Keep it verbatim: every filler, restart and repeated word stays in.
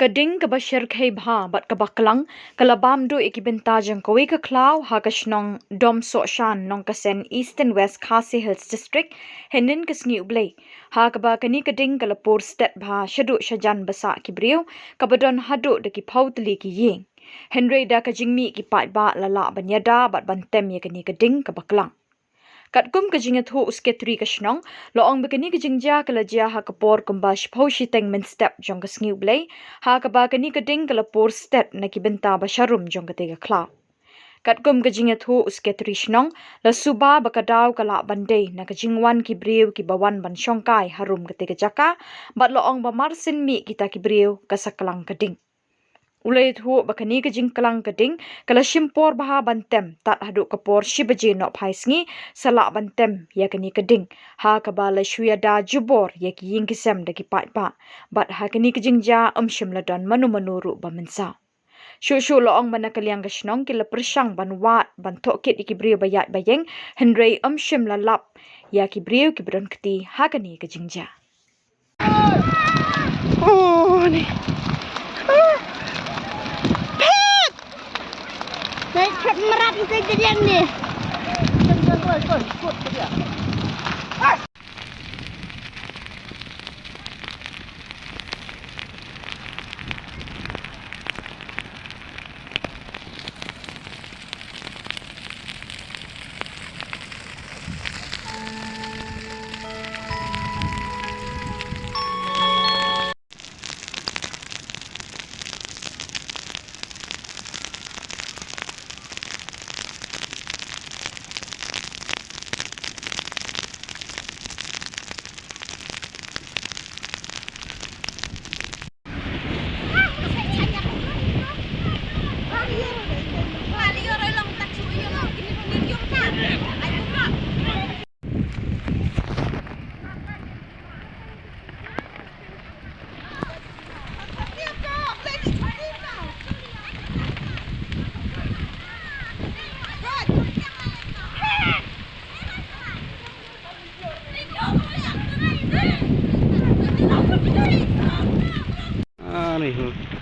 Ka ding kaba syrkhei bha bad kaba klang ka la bam duh ïa ki bynta jong kawei ka khlaw ha ka shnong Domsohshan, Nongkasen, Eastern West Khasi Hills District, hynnin ka sngi U Blei, ha kaba kane ka ding ka la pur stet bha shaduh shajan ba sah ki briew, kaba don haduh da ki phew tylli ki ïing. Hynrei da ka jingmih ki paidbah la lah ban ïada bad ban tem ïa kane ka ding kaba klang. Katkum ka jingïathuh u Secretary ka shnong, la ong ba kane ka jingjia ka la jia ha ka por kumba shiphew shiteng mynstep jong ka sngi U Blei, ha kaba kane ka ding ka la pur stet na ki bynta ba sharum jong kata ka khlaw. Katkum ka jingïathuh u Secretary shnong, la suba ba ka daw ka lah ban dei na ka jingwan ki briew kiba wan ban shongkai harum kata ka jaka, bad la ong ba mar syn mih kita ki briew ka sa klang ka ding. U la ïathuh ba kane ka jingklang ka ding ka la shim por bha ban tem, tad haduh ka por shi baje nohphai sngi sa lah ban tem ïa kane ka ding, ha kaba la shu ïada jubor ïa ki ïing ki sem da ki paidbah. Bad ha kane ka jingjia ym shym la don mano mano ruh ba mynsaw. Shuh shuh la ong ba na ka liang ka shnong ki la pyrshang ban wad ban tohkit ïa ki briew ba ïaid ba ïeng, hynrei ym shym la lap ïa ki briew kiba don kti ha kane ka jingjia. Oh, ni. Phet! Dei phet mrad ka jadian ni. Ani, hmm.